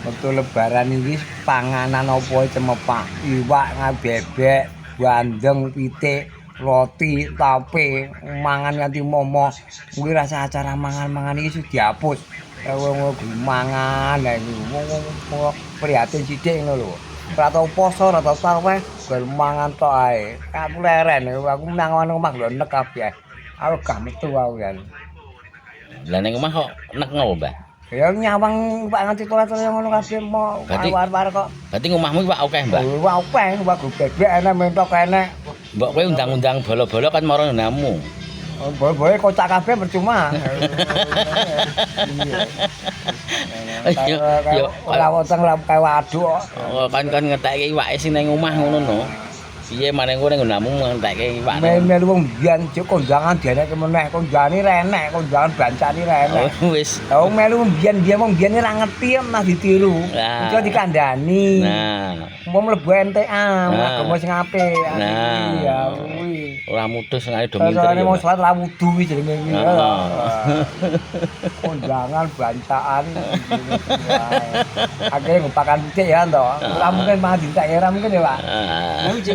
Wektu lebaran iki panganan apa cemepak, iwak bebek, bandeng, pitik, roti, tape, mangan nganti momo. Kuwi rasa acara mangan-mangan iki wis dihapus. Wong mangan lha iki wong prihatin sithik ngono lho. Ora tau poso, ora tau tarawih, bar mangan tok ae. Aku leren, aku mangan omah lho nek kabeh. Aku gak metu aku kan. Lah ning omah kok nek ngopo, Mbah? Ya nyawang Pak nganti tolet-tolet ngono kabeh mo war-war kok. Berarti ngomahmu iwak akeh, Mbah? Iwak akeh, iwak bebek enek, mentok enek. Mbok kowe undang-undang bolo-bolo kan mara namu. Bolo-bolo kocak kabeh percuma. Iya. Yo, ora weteng lah kayak waduk kok. Oh, kan kan ngetekke iwake sing ning omah ngono no. Piye maneh engko ning nggonmu ngentekke iwak. Melu wong biyen cuk kondangan dienekke meneh, kondangane renek, kondangan bancane renek. Oh, wis. Lah wong melu biyen-biyen wong biyen ora ngerti mah ditiru. Nah. Iso dikandani. Nah, Mau mlebu MTA, Nah. agama sing apik. Nah. Iya kuwi. Ora mutus ae do minter. Soalnya Ya, mau Mbah. sholat ra wudu kuwi jenenge kuwi. Heeh. Kondangan bancaan. Akhirnya ngupakan pitik ya toh. Ora mungkin mangan dientek ya ora mungkin ya, Pak. Ah. Nah,